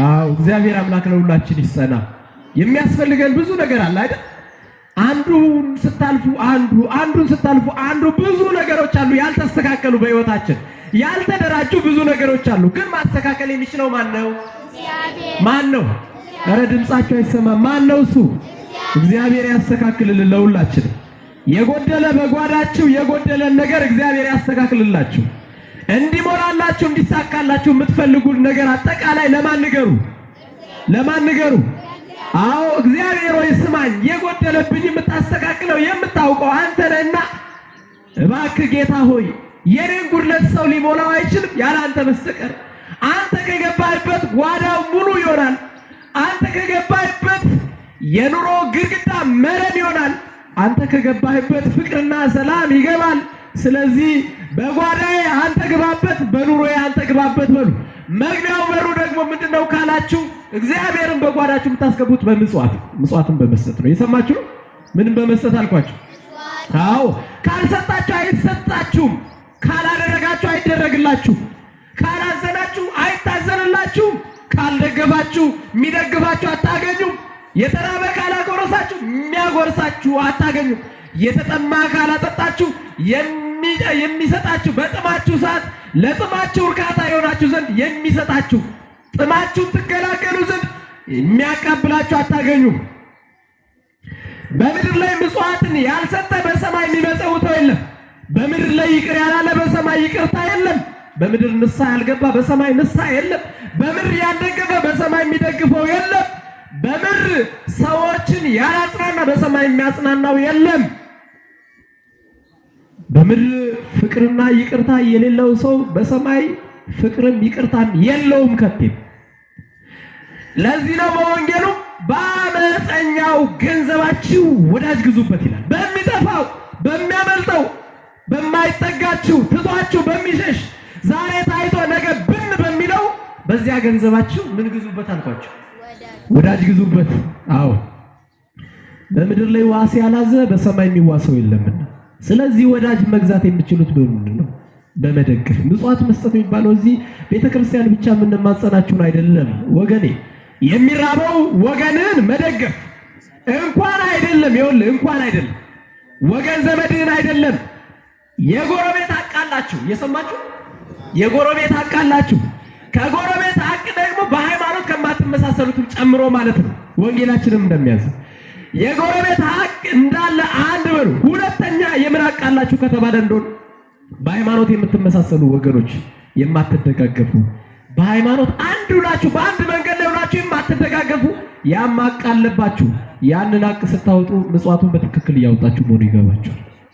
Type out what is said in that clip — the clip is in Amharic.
አዎ እግዚአብሔር አምላክ ለሁላችን ይጸና። የሚያስፈልገን ብዙ ነገር አለ አይደል? አንዱን ስታልፉ አንዱ፣ አንዱን ስታልፉ አንዱ፣ ብዙ ነገሮች አሉ ያልተስተካከሉ፣ በህይወታችን ያልተደራጁ ብዙ ነገሮች አሉ። ግን ማስተካከል የሚችለው ማን ነው? ማን ነው? ኧረ ድምጻቸው አይሰማም። ማን ነው እሱ? እግዚአብሔር ያስተካክልልን ለሁላችንም። የጎደለ በጓዳችሁ የጎደለን ነገር እግዚአብሔር ያስተካክልላችሁ። እንዲሞላላችሁ እንዲሳካላችሁ የምትፈልጉት ነገር አጠቃላይ ለማን ንገሩ? ለማን ንገሩ? አዎ እግዚአብሔር ሆይ ስማኝ፣ የጎደለብኝ የምታስተካክለው የምታውቀው አንተ ነህና እባክህ ጌታ ሆይ የኔን ጉድለት ሰው ሊሞላው አይችልም ያለ አንተ በስተቀር። አንተ ከገባህበት ጓዳው ሙሉ ይሆናል። አንተ ከገባህበት የኑሮ ግድግዳ መረን ይሆናል። አንተ ከገባህበት ፍቅርና ሰላም ይገባል። ስለዚህ በጓዳዬ አንተ ግባበት፣ በኑሮዬ አንተ ግባበት በሉ። መግቢያው በሩ ደግሞ ምንድነው ካላችሁ እግዚአብሔርን በጓዳችሁ የምታስገቡት በምጽዋት፣ ምጽዋትን በመስጠት ነው። የሰማችሁ ነው? ምንም በመስጠት አልኳችሁ። አዎ ካልሰጣችሁ አይሰጣችሁም። ካላደረጋችሁ አይደረግላችሁም። ካላዘናችሁ አይታዘንላችሁም። ካልደገፋችሁ የሚደግፋችሁ አታገኙም። የተራበ ካላጎረሳችሁ የሚያጎርሳችሁ አታገኙም። የተጠማ ካላጠጣችሁ የሚሰጣችሁ፣ በጥማችሁ ሰዓት ለጥማችሁ እርካታ የሆናችሁ ዘንድ የሚሰጣችሁ፣ ጥማችሁን ትገላገሉ ዘንድ የሚያቀብላችሁ አታገኙም። በምድር ላይ ምጽዋትን ያልሰጠ በሰማይ የሚመጸውተው የለም። በምድር ላይ ይቅር ያላለ በሰማይ ይቅርታ የለም። በምድር ንስሐ ያልገባ በሰማይ ንስሐ የለም። በምድር ያልደገፈ በሰማይ የሚደግፈው የለም። በምድር ሰዎችን ያላጽናና በሰማይ የሚያጽናናው የለም። በምድር ፍቅርና ይቅርታ የሌለው ሰው በሰማይ ፍቅርም ይቅርታም የለውም ከቴም። ለዚህ ነው በወንጌሉ በአመፀኛው ገንዘባችሁ ወዳጅ ግዙበት ይላል። በሚጠፋው፣ በሚያመልጠው፣ በማይጠጋችሁ፣ ትቷችሁ በሚሸሽ፣ ዛሬ ታይቶ ነገ ብን በሚለው በዚያ ገንዘባችሁ ምን ግዙበት አልኳችሁ? ወዳጅ ግዙበት። አዎ በምድር ላይ ዋስ ያላዘ በሰማይ የሚዋሰው የለምና። ስለዚህ ወዳጅ መግዛት የምችሉት በምንድን ነው? በመደገፍ። ምጽዋት መስጠት የሚባለው እዚህ ቤተክርስቲያን ብቻ የምንማጸናችሁን አይደለም ወገኔ። የሚራበው ወገንን መደገፍ እንኳን አይደለም፣ ይኸውልህ እንኳን አይደለም ወገን ዘመድህን አይደለም፣ የጎረቤት ሐቅ አላችሁ። እየሰማችሁ? የጎረቤት ሐቅ አላችሁ። ከጎረቤት ሐቅ ደግሞ በሃይማኖት ከማትመሳሰሉትም ጨምሮ ማለት ነው። ወንጌላችንም እንደሚያዝ የጎረቤት ሐቅ እንዳለ አንድ በሉ። ሁለተኛ የምን ሐቅ አላችሁ ከተባለ እንደሆነ በሃይማኖት የምትመሳሰሉ ወገኖች የማትደጋገፉ፣ በሃይማኖት አንድ ሁናችሁ በአንድ መንገድ ላይ ሁናችሁ የማትደጋገፉ ያም ሐቅ አለባችሁ። ያንን ሐቅ ስታወጡ ምጽዋቱን በትክክል እያወጣችሁ መሆኑ ይገባችኋል።